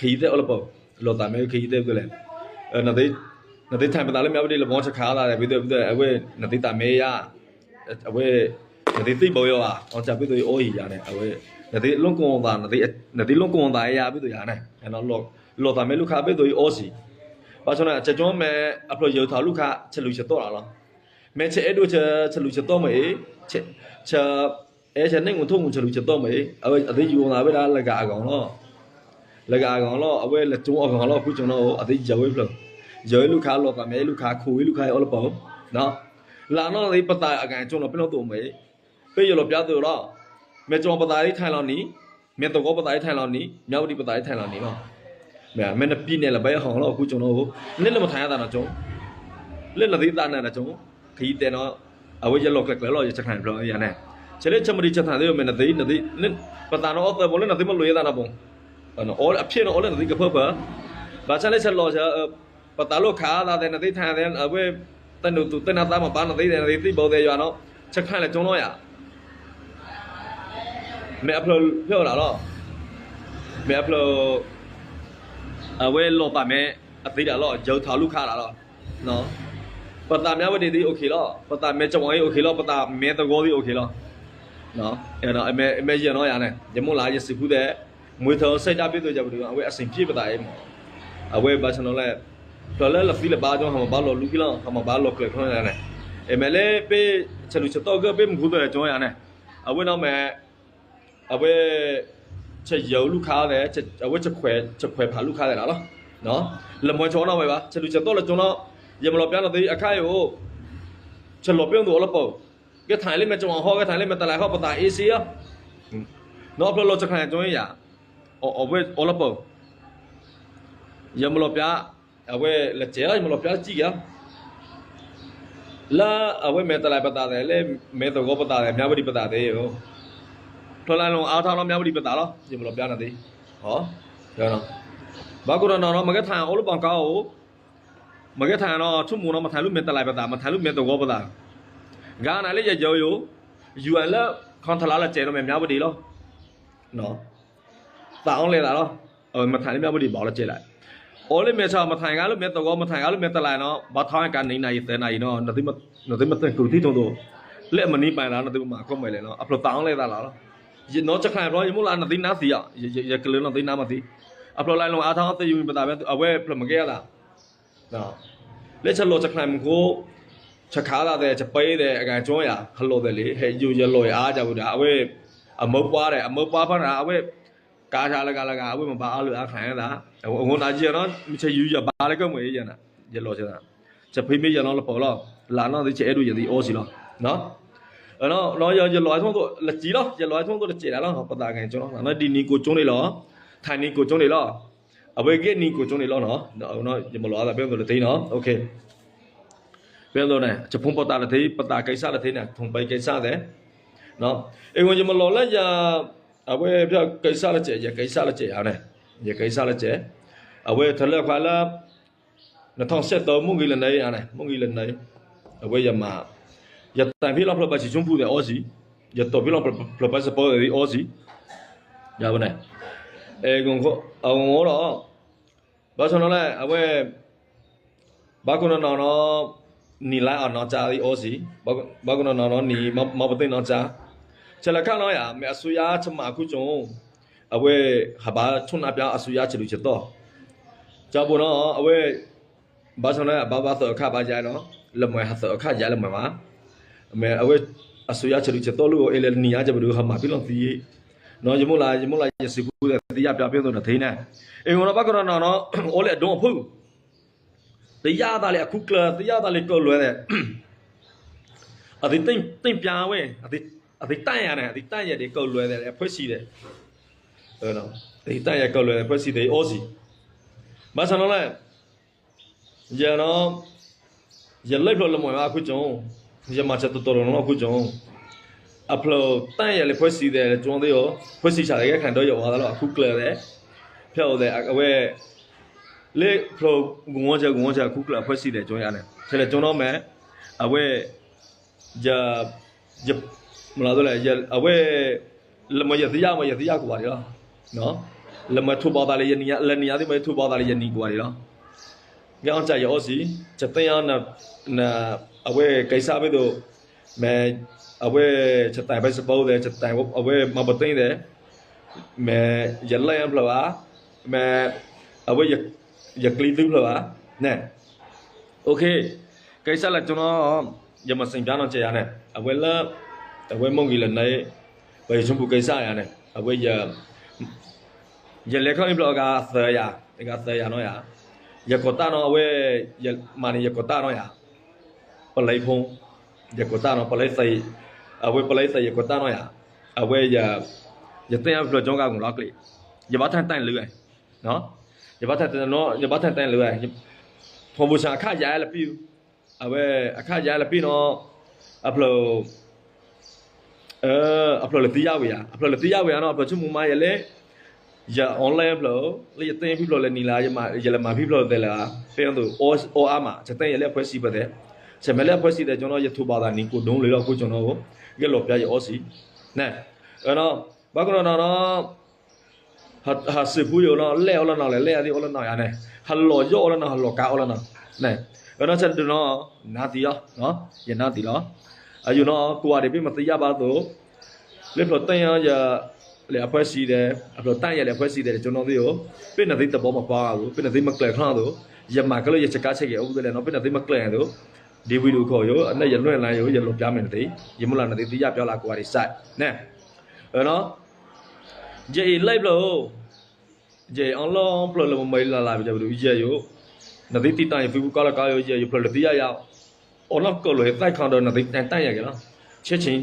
ခယံၤသဲၣ်အီလၢပူၤ လီၤသးမဲခယံၤသဲၣ်ဖဲလဲၣ် နသ့ၣ်ထၢၣ်ပသးလၢမၠါဝတံၤလၢပူၤ ဆခးလိာ်သး ဖဲဖဲအဝဲ နသ့ၣ်သးမဲယၤ အဝဲ နသ့ၣ်သံၣ်ဘၣ်ယၤဘၣ် အီစၢ်ဖဲသိးအံၤအီယၤန့ၣ် အဝဲ နသ့ၣ်လိၣ်ကိၢ်သး နသ့ၣ်လိၣ်ကိၢ်သးယၤဖဲသိးယၤန့ၣ် လီၤသးမဲလူၢ်ခါဖဲသိးအံၤအီစံး ဘၣ်ဆၣ်န့ၣ် ကၠီမဲ အဖျိယထီၣ်လူၢ်ခါ ဆလူၢ်ဆတီၢ်လီၤလီၤ မ့ၢ်ဆအဲၣ်ဒိး ဆလူၢ်ဆတီၢ်မ့ၢ်အံၤ ဆ အဲၣ်ဆန့ၢ်မူထိၣ်မူ ဆလူၢ်ဆတီၢ်မ့ၢ်အံၤ အဝဲအသ့ၣ်ယူၤအီၤသးဝဲဒၣ်လၢဂၤအဂီၢ်လီၤ လၢဂၤအဂီၢ်လီၤ အဝဲလဲၤကၠိအဂီၢ်လီၤ ဖုကၠိနီၤဧိၤ အသ့ၣ်ယၢၤဝဲဖျၢၣ် ယၢၤဝဲလူၢ်ခါ လီၤသးမဲလူၢ်ခါ ခိးဝဲလူၢ်ခါအံၤအီလၢပူၤ လၢနီၢ်သ့ၣ်ပသးအဂၤကၠိနီၤ ပ့ၤနီၣ်သိးမ့ၢ်အံၤ ပ့ၤယလီၤပျါသိးလီၤ မဲာ်ကဝီၤပသးအံၤထၢၣ်လီၤနံၤ မဲာ်သဝီပသးအံၤထၢၣ်လီၤနံၤ မၠါဝတံၤပသးအံၤထၢၣ်လီၤနံၤလီၤ မ့ၢ်နပံၤနဲၣ်လၢၤဘၣ်ဟီၣ်လီၤ ဖုကၠိနီၤဧိၤ န့ၣ်လၢမထၢၣ်အသးနီၤကၠိ လၢနသ့ၣ်သးနၤနီၤကၠိ ခယံၤသဲၣ်နီၤ အဝဲယလီၤကျဲၤကျဲၤလီၤ ယဆခးန့ၣ်ဖျၢၣ်ယၤန့ၣ် ဆဲးလၢဆၢမဒံဆထၢၣ်သ့ၣ်မ့ၢ်နသ့ၣ် ပသးနီၤအီသၢဘိလၢနသ့ၣ်မ့ၢ်လိာ်ယသးနီၤပူၤ အီလၢအဖျ့ၣ်နီၤ အီလၢနသ့ၣ်ကဖၢဖၢ ဘၣ်ဆၣ်လၢဆဲးလီၤဆဲး ပသးလိၣ်ခးသးသဲး နသ့ၣ်ထၢၣ်သဲး အဝဲ တၢ်နုာ်သူၣ်သ့ၣ်နါသးမၤဘၣ်နသ့ၣ်သဲး နသ့ၣ်သံၣ်ဘၣ်သဲးယွၤနီၤ ဆခးလဲၤကၠိနီၤယၤ မ့ၢ်အဖျၢၣ်ဖျၢၣ်ဒၣ်လီၤ မ့ၢ်အဖျၢၣ် အဝဲလီၤသးမဲ အသ့ဒၣ်လီၤ ယၢၤထီၣ်လူၢ်ခါဒၣ်လီၤ ပသးမၠါဝတံၤသ့ၣ်အိၣ်ခ့လီၤ ပသးမဲာ်ကဝီၤသ့ၣ်အိၣ်ခ့လီၤ ပသးမဲာ်သဝီသ့ၣ်အိၣ်ခ့လီၤ မ့ၢ်ယဲၢ်နီၤယၤန့ၣ် ယမိၢ်လၢ်ယစံးဖူသဲး မွဲထီၣ်စဲးဒၣ်ဘ့ၣ်သိးယၤပဒုး အဝဲအစံးဖျ့ၣ်ပသးအံၤမး အဝဲဘၣ်ဆၣ်နီၤလဲၣ် ဖျၢၣ်လၢလီၤသံလၢၤဘၣ်ကၠိ ဟးမၤဘၣ်လီၤလူၢ်ခံလီၤ ဟးမၤဘၣ်လီၤကျဲၤကျဲၤန့ၣ် အမ့ၢ်လၢပ့ၤ ဆလူၢ်ဆတီၢ်ဂၢၢ်ပ့ၤမူခိၣ်သဲးကၠိယၤန့ၣ် အဝဲနီၤမ့ၢ် အဝဲ ဆယၢၤလူၢ်ခါသဲး အဝဲဆခွဲးဖးလူၢ်ခါသဲးဒၣ်လီၤ လၢမွဲဆိနီၤဝဲဘၣ် ဆလူၢ်ဆတီၢ်လၢကၠိနီၤ ယမၤလီၤပျါနီၤသ့ၣ်အခါအံၤအိၣ် ဆလီၤပ့ၣ်သိးအီလၢပူၤ ကဲထီၣ်လၢမဲာ်ကဝီၤဟီ ကဲထီၣ်လၢမဲာ်တလးဟီ ပသးအ့ၣ်စ့ၢ် နီၤဖျၢၣ်လီၤဆခးကၠိယၤ အဝဲအီလၢပူၤ ယမၤလီၤပျါ အဝဲလဲၤစဲးလီၤ ယမၤလီၤပျါစံၣ်က့ၤလီၤ လၢအဝဲမဲာ်တလးပသးသဲး လၢမဲာ်သဝီပသးသဲး မၠါဝတံၤပသးသဲး ဖျၢၣ်လၢလီၤအါထီၣ်နီၤ မၠါဝတံၤပသးလီၤ ယမၤလီၤပျါနီၤသ့ၣ် ဘၣ်ကိးနီၤနီၤ မ့ၢ်ကဲထီၣ်အိၣ်လၢပှၤကါအိၣ် မ့ၢ်ကဲထီၣ်နီၤ ဆိကမိၣ်နီၤ မ့ၢ်ထၢၣ်လၢမဲာ်တလးပသး မ့ၢ်ထၢၣ်လၢမဲာ်သဝီပသး ဂၤနၤလၢယယၢၤယိာ် ယူၤအလၢ ခီၣ်ထလါလၢစဲးနီၤ မ့ၢ်မၠါဝတံၤလီၤ သးအီၣ်လဲၤသးလီၤ မ့ၢ်ထၢၣ်လၢမၠါဝတံၤဘၣ်လၢစဲးလဲၣ် အီလၢမဲာ်ဆၣ် မ့ၢ်ထၢၣ်ဂၤလၢမဲာ်သဝီ မ့ၢ်ထၢၣ်ဂၤလၢမဲာ်တလးနီၤ ဘၣ်ထီၣ်ကနံၤနၤယံၤသၢနၤယံၤနီၤ နသုမ့ၢ်သ့ၣ်ညါထံၣ်ထီၣ်သိး လၢအမနံၤပာ်သး နသုမၤကီၢ်မ့ၢ်လဲၣ်နီၤ အဖျိသးအီၣ်လဲၤသးလီၤ ယနီၢ်ဆခါဖျီ ယမိၢ်လၢနသံနါသံအီၤ ယကလုာ်နီၢ်သံနါမၤသံ အဖျိလၢလီၤအါထီၣ်သ့ၣ်ယူၤမံၤပသးဖဲ အဝဲဖျိမ့ၢ်ကဲသး လၢဆလီၤဆခါမူခိၣ် ဆခးသးသဲး ဆပှဲၤသဲး အဂၤကၠိယၤ ဟလီၤသဲးလံ ဟဲယိာ်ယလီၤအါယၤဝဲဒၣ် အဝဲ အမၢပှၤဒီး အမၢပှၤဖၣ်နၤ အဝဲ ကါဆါလၢဂၤလၢဂၤ အဝဲမ့ၢ်ဘါအါလုၢ်အါခါန့ၣ်သး, အဝဲနာ်က့နီၤ မ့ၢ်ဆဲယူၤယဘါလၢကမ့ၢ်ယဲနၤ, ယလီၤဆဲသး, ဆဲဖံမ့ၢ်ယနီၤလပီၤလီၤ, လၢနီၢ်သ့ဆဲအဲၣ်ဒိးယသံအီစံၤလီၤ, နီၤ, ယလီၤအဲၣ်ထီၣ်သိးလၢကံလီၤ, ယလီၤအဲၣ်ထီၣ်သိးတစဲးဒၣ်လီၤ, ပသးကဲကၠိနီၤ, ဒ်နံၤကိးကၠိန့ၣ်လီၤ, ထံနံၤကိးကၠိန့ၣ်လီၤ, အဝဲဂ့ၢ်နံၤကိးကၠိန့ၣ်လီၤနီၤ, ယမၤလီၤအသးဖဲသိးလၢထံနီၤ, ဖဲသိးန့ၣ် ယဖိပသးလၢထံ ပသးကဲစၢ်လၢထံန့ၣ် ထုးပဲကဲစၢ်သဲး, အ့ၣ် ယမၤလီၤလၢယ အဝဲဖဲကဲစၢ်လၢစဲး ယကဲစၢ်လၢစဲးဧါန့ၣ်, ယကဲစၢ်လၢစဲး, အဝဲထၢလၢခွါလၢ နထီၣ်စဲးသၢမုၢ်ဂံၤလၢနအံၤဧါန့ၣ် မုၢ်ဂံၤလၢနအံၤ, အဝဲယမၤ, ယတၢ်ဖံးလီၤဖျၢၣ်ဘၣ်စံၣ်ဆိပူၤသဲးအီစံၤ, ယတိာ်ဖံးလီၤဖျၢၣ်ဘၣ်စံၣ်ပီသဲးအီစံၤ, ယဝဲန့ၣ်, အဂီၢ်ဒီး ဘၣ်ဆၣ်နီၤလဲၣ် အဝဲ ဘၣ်ခိၣ်နီၢ်နီၢ်နီၤ, နံၤလါအီၣ်နီၢ်ကၠါသံအီစံၤ, ဘၣ်ခိၣ်နီၢ်နီၢ်နီၤ နံၤမၤပသ့ၣ်နီၢ်ကၠါ, ဆဲးလၢခါနီၤယၤ မ့ၢ်အစိယါဆမးခူကၠိ, အဝဲ ဟးဘါဆိၣ်နၢ်ပၠါအစိယါဆဒုဆသီၣ်, ကၠါဘိနီၤ အဝဲ ဘၣ်ဆၣ်နီၤ အဘၣ်ဘၣ်သၢအခါဘၣ်ယါနီၤ, လၢမွဲဟးသၢအခါယါလၢမွဲဘၣ်, မ့ၢ်အဝဲ အစိယါဆဒုဆသီၣ်လၢအအိၣ်အ့ၣ်လၢနံၤယါကၠါဘဒုးဟးမၤဖံးလီၤသံ, နီၤ ယမိၢ်လၢ် ယမိၢ်လၢ်ယစံးဖူသဲးသံယါပၠါဖဲသိးနထံန့ၣ်, အ့ၣ် နီၤ ဘၣ်ခိၣ်နီၢ်နီၢ်နီၤ အိၣ်လၢအဒိအဖုၣ် တယၢ်သးလၢအခုကျၢၤ တယၢ်သးလၢကၢၢ်လွဲသဲး, အသ့ၣ်တ့ၢ်ပၠါဝဲ, အသ့ၣ်တၢ်ယၤန့ၣ် အသ့ၣ်တၢ်ယၤဒ်ကၢၢ်လွဲသဲး အဖှဲးစံးသဲး, အသ့ၣ်တၢ်ယၤကၢၢ်လွဲသဲး အဖှဲးစံးသဲးအီစံၤ, ဘၣ်ဆၣ်နီၤလဲၣ် ယနီၤ, ယလၢဖျၢၣ်လၢမွဲဘၣ်အခုကၠိ, ယမၤစၢၤတတီၤလီၤနီၤအခုကၠိ, အဖျၢၣ်တၢ်ယၤလၢဖှဲးစံးသဲး ကၠိသ့ၣ်ဧိၤ, ဖှဲးစံးဆးသဲးကဲခါဒီးယဝၤသးလီၤ အခုကျၢၤသဲး, ဖဲအိၣ်သဲး အဝဲ လၢဖျၢၣ်ဂုၤဝီၤစၢၤဂုၤဝီၤစၢၤ အခုကျၢၤအဖှဲးစံးသဲးကၠိယါန့ၣ် ဆဲးလဲၤကၠိနီၤမဲာ်, အဝဲ ယ ယ မၤလီၤလဲၣ် အဝဲ လၢမ့ၢ်ယသံယါမ့ၢ်ယသံယါကဝၤဒံးလီၤ, လၢမ့ၢ်ထိးဘၣ်သးလၢယနံၤ လၢနံၤယါသ့ၣ်မ့ၢ်ယထိးဘၣ်သးလၢယနံၤကဝၤဒံးလီၤ, ကဲအီၣ်စၢ်ယအီစံၤ ယသ့ၣ်ညါ အဝဲကဲစၢ်ဖဲသိး မ့ၢ် အဝဲ ယတၢ်ဖဲစပီသဲး ယတၢ်အဝဲမၤပသ့ၣ်သဲး မ့ၢ်ယလဲၢ်ဖျၢၣ်ဘၣ်, မ့ၢ် အဝဲ ယကျံသုဖျၢၣ်ဘၣ်, န့ၣ် ကဲစၢ်လၢကၠိနီၤ, ယမၤစံးပၠါနီၤကဲယါန့ၣ် အဝဲလၢ အဝဲမုၢ်ဂံၤလၢနံၤ ပှၤယဆိကမိၣ်ကဲစၢ်ယါန့ၣ် အဝဲ ယလဲၤခီၣ်အံၤဖျၢၣ်အဂၤသၢယၤ အဂၤသၢယၤနီၤယၤ, ယကိးတၢ်နီၤ အဝဲ ယမၤန့ၣ် ယကိးတၢ်နီၤယၤ, ပလံဖိ ယကိးတၢ်နီၤ ပလံသံး, အဝဲပလံသံး ယကိးတၢ်နီၤယၤ, အဝဲ ယသ့ၣ်ညါဖျၢၣ်ကၠိဂၤမုၢ်လီၤကျံး, ယဘၣ်ထၢၣ်တၢ်လၢဝဲ, ယဘၣ်ထၢၣ်တၢ်လၢဝဲ, ဖီဘိဆါအခၣ်ယါလၢပံၢ်, အဝဲ အခၣ်ယါလၢပံၢ်နီၤ, အဖျၢၣ် အဖျၢၣ်လၢသံယါဝဲယါ အဖျၢၣ်လၢသံယါဝဲယါနီၤ အဖျၢၣ်ဆိကမိၣ်မးယဲလၢ ယ online ဖျၢၣ် လၢယသ့ၣ်ညါဖံဖျၢၣ်လၢနံၤလၢ ယလဲၤမၤဖံဖျၢၣ်သဲးလၢ ဖဲသိး အီအါမး ယသ့ၣ်ညါလၢအဖှဲးစံးဖဲသဲး, ဆဲးမဲာ်လၢအဖှဲးစံးသဲးကၠိနီၤ ယထိးဘၣ်သးနံၤကိးဒိၣ်လံလီၤ အဃိကၠိနီၤဧိၤ, ဂဲၤလီၤပျါယအီစံၤ, န့ၣ်, ဘၣ်ကနီၤနီၤနီၤ ဟးစံးဖူယိာ်နီၤ လဲၢ်အီၣ်လၢနီၤလဲၣ် လဲၢ်အသ့ၣ်အီၣ်လၢနီၤယါန့ၣ် ဟးလီၤယီၣ်အီၣ်လၢနီၤ ဟးလီၤကါအီၣ်လၢနီၤ, န့ၣ်, အနီၢ်ဆဲးဒုးနီၤ နါတံၢ်လီၤ, ယနါတံၢ်လီၤ, အယိာ်နီၤ ကွၢ်ဒံးပ့ၢ်မသံယါဘၣ်သိး လၢဖျၢၣ်တၢ်ယါယၤ လဲၤအဖှဲးစံးသဲး အဖျၢၣ်တၢ်ယါလဲၤအဖှဲးစံးသဲး ကၠိနီၤသ့ၣ်ဧိၤ, ပ့ၢ်နသ့တဘီမပှၤဂၤဧိၤ ပ့ၢ်နသ့မကျၢၤချီသိး, ယမၤကလၢယဆကါဆကဲးအိၣ်ဖဲလဲၣ်နီၤ ပ့ၢ်နသ့မကျၢၤသိး, ဒ်ဝံၤဒုးခီၣ်ယိာ် အနၢ်ယလွဲၢ်နၤယိာ် ယလီၤပျါမဲာ်နသ့, ယမုၢ်လၢ်နသ့သံယါပျါလၢကွၢ်ဒံးစဲး, န့ၣ်, အနီၤ ယအံၤလၢဖျၢၣ်ဧိၤ, ယအံၤအီၣ်လၢဖျၢၣ်လၢမမၤလၢ်လၢ်ပယီၤပဒုးယဲၢ်ယိာ်, နသ့တံာ်တာ်ယသုကီလၢကါယိာ် ယဲၢ်ယဖျၢၣ်လၢသံယါယၤ, အီၣ်နီၢ်ကၢၢ်လိာ်ယသၣ်ခီဒီး နသ့တၢ်ယါကဲလီၤ, ဆဲးဆံ,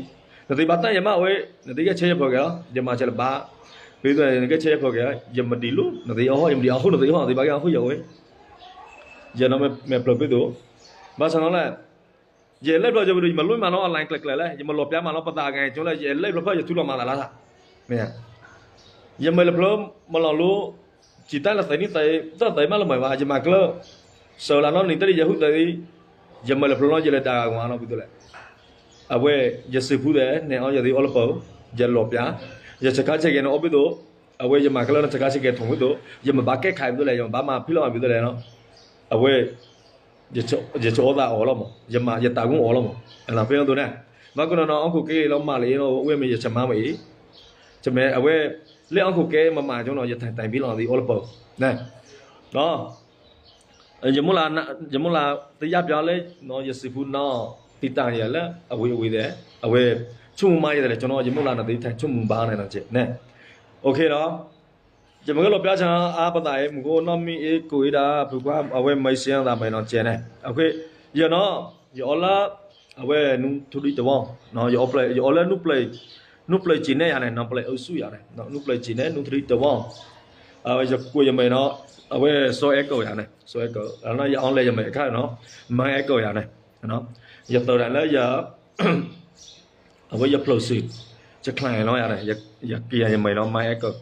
နသ့ဘၣ်တၢ်ယါမးဝဲ, နသ့ကဲဆဲးယဖျၢၣ်ကဲလီၤ ယမၤဆဲးလၢဘါ, ဖဲသိးနကဲဆဲးယဖျၢၣ်ကဲ, ယမၤဒံးလိာ် နသ့အီၣ်ဟီၣ် ယမၤဒံးအီၣ်ဃုာ်နသ့အီၣ် နသ့ဘၣ်ကဲအီၣ်ဃုာ်ယၤဝဲ, ယနီၤမဲာ်ဖျၢၣ်ဖဲသိး, ဘၣ်ဆၣ်နီၤလဲၣ် ယလဲၢ်ဖျၢၣ်ယပဒုး ယမၤလိမၤနီၤ online ကျဲၤကျဲၤလဲၣ် ယမၤလီၤပျါမးနီၤ ပသးကဲကၠိလဲၣ် ယလဲၢ်ဖျၢၣ်ဖျၢၣ်ယထူလီၤမၤသးလၢ်သး, မ့ၢ်, ယမၤလၢဖျၢၣ်မၤလီၤလိ, စံးတၢ်လၢသးနံၣ်သး တၢ်သးမးလၢမၤဘၣ် ယမၤကျၢၤ, စၢၤလၢနီၢ်နံၤတၢ်ဒ်ယဟုၣ်သးအံၤ, ယမၤလၢဖျၢၣ်လီၤ ယလဲၤတၢ်ဂၤကမၤနီၤဖဲသိးလဲၣ်, အဝဲ ယစံးဖူသဲး နဲအီၣ်ယသ့အီၣ်လၢပှၤ, ယလီၤပျါ, ယဆကါဆကဲးန့ၣ်အီၣ်ဖဲသိး, အဝဲယမၤကျၢၤနီၤ ဆကါဆကဲးထိၣ်ဖဲသိး, ယမၤဘၣ်ကဲခါဖဲသိးလဲၣ် ယမၤဘၣ်မၤဖံလီၤမးဖဲသိးလဲၣ်နီၤ, အဝဲ ယဆိအီၣ်သးအီၤလီၤမး, ယမၤယတၢ်ဂီၢ်အီၤလီၤမး, ဖဲသိးန့ၣ်, ဘၣ်ကနီၤနီၤ အီၣ်ခိၣ်က့လီၤမၤလၢအံၤနီၤ ဝဲမ့ၢ်ယဆမါမ့ၢ်အံၤ, ဆမ့ၢ်အဝဲ လၢအီၣ်ခိၣ်က့မၤမၤကၠိနီၤ ယတၢ်တၢ်ဘံလီၤသ့အီၣ်လၢပှၤ, န့ၣ်, ယမုၢ်လၢ်သ့ယါပျါလၢ ယစံးဖူနီၤ တံာ်တာ်ယၤလၢ အဝံၤအဝံၤသဲး, အဝဲ ဆိကမိၣ်မၤယၤသးလဲၣ်ကၠိနီၤ ယမုၢ်လၢ်နသ့တၢ်ဆိကမိၣ်ဘၣ်န့ၣ်နီၤ, န့ၣ်, အိၣ်ခ့ဒီး ယမ့ၢ်ကဲလီၤပျါဆါအါပသးအံၤ မူခိၣ်နီၢ်မံအ့ကိးအံၤဒၣ် ဖုကွၢ်အဝဲမံစ့အသးမံနီၤကဲန့ၣ်, ယနီၤ ယအီလၢ အဝဲနူထရံတဝီ, ယအီလၢ နူပျဲးစ့နဲၣ်ယၤန့ၣ် နူပျဲးအုပ်စုယၤန့ၣ် နူပျဲးစ့နဲၣ် နူထရံတဝီ, ယကွဲးယမံနီၤ အဝဲစီၤအဲၣ်ကိးယၤန့ၣ် စီၤအဲၣ်ကိး ယအီလဲယမံအခါနီၤ မံအဲၣ်ကိးယၤန့ၣ်, ယသးဒၣ်လၢယ အဝဲယဖျိးစ့ၢ် ယချၢလီၤယၤန့ၣ် ယက့ၤယမံနီၤ မံအဲၣ်ကိး,